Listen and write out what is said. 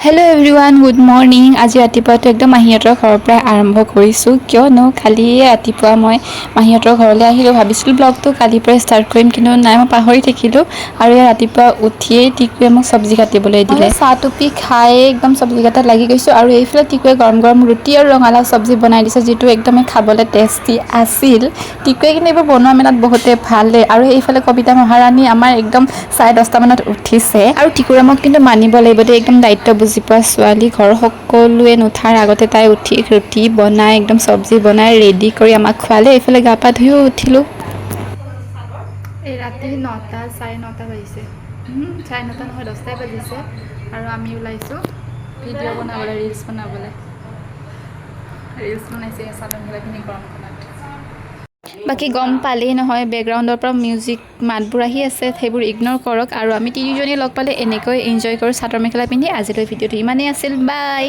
Hello everyone, good morning. আজি ৰাতিপুৱাটো একদম মাহীহঁতৰ ঘৰৰ পৰাই আৰম্ভ কৰিছোঁ, কিয়নো কালিয়ে ৰাতিপুৱা মই মাহীহঁতৰ ঘৰলৈ আহিলোঁ। ভাবিছিলোঁ ব্লগটো কালিৰ পৰাই ষ্টাৰ্ট কৰিম, কিন্তু নাই, মই পাহৰি থাকিলোঁ। আৰু এই ৰাতিপুৱা উঠিয়েই টিকুৱে মোক চব্জি কাটিবলৈ দিলে। চাহ টুপি খাই একদম চব্জি কাটাত লাগি গৈছোঁ। আৰু এইফালে টিকুৱে গৰম গৰম ৰুটি আৰু ৰঙালাও চব্জি বনাই দিছে, যিটো একদমেই খাবলৈ টেষ্টি আছিল। টিকুৱে কিন্তু এইবোৰ বনোৱা মেলাত বহুতে ভালেই। আৰু এইফালে কবিতা মহাৰাণী আমাৰ একদম 10:30মানত উঠিছে। আৰু টিকুৰামক কিন্তু মানিব লাগিব দেই, একদম দায়িত্ব বুজি পোৱা ছোৱালী। ঘৰৰ সকলোৱে নুঠাৰ আগতে তাই উঠি ৰুটি বনাই, একদম চব্জি বনাই ৰেডি কৰি আমাক খোৱালে। এইফালে গা পা ধুইও উঠিলোঁ। এই ৰাতি 9টা, 9:30 বাজিছে। 9:30 নহয়, 10টাই বাজিছে। আৰু আমি ওলাইছোঁ ভিডিঅ' বনাবলৈ, ৰিলচ বনাবলৈ। ৰিলচ বনাইছে চাদৰ মেখেলা পিন্ধি গৰমখনত। বাকী গম পালেই নহয়, বেকগ্ৰাউণ্ডৰ পৰা মিউজিক মাতবোৰ আহি আছে, সেইবোৰ ইগন'ৰ কৰক। আৰু আমি তিনিজনী লগ পালে এনেকৈ এনজয় কৰোঁ চাদৰ মেখেলা পিন্ধি। আজিলৈ ভিডিঅ'টো ইমানেই আছিল। বাই।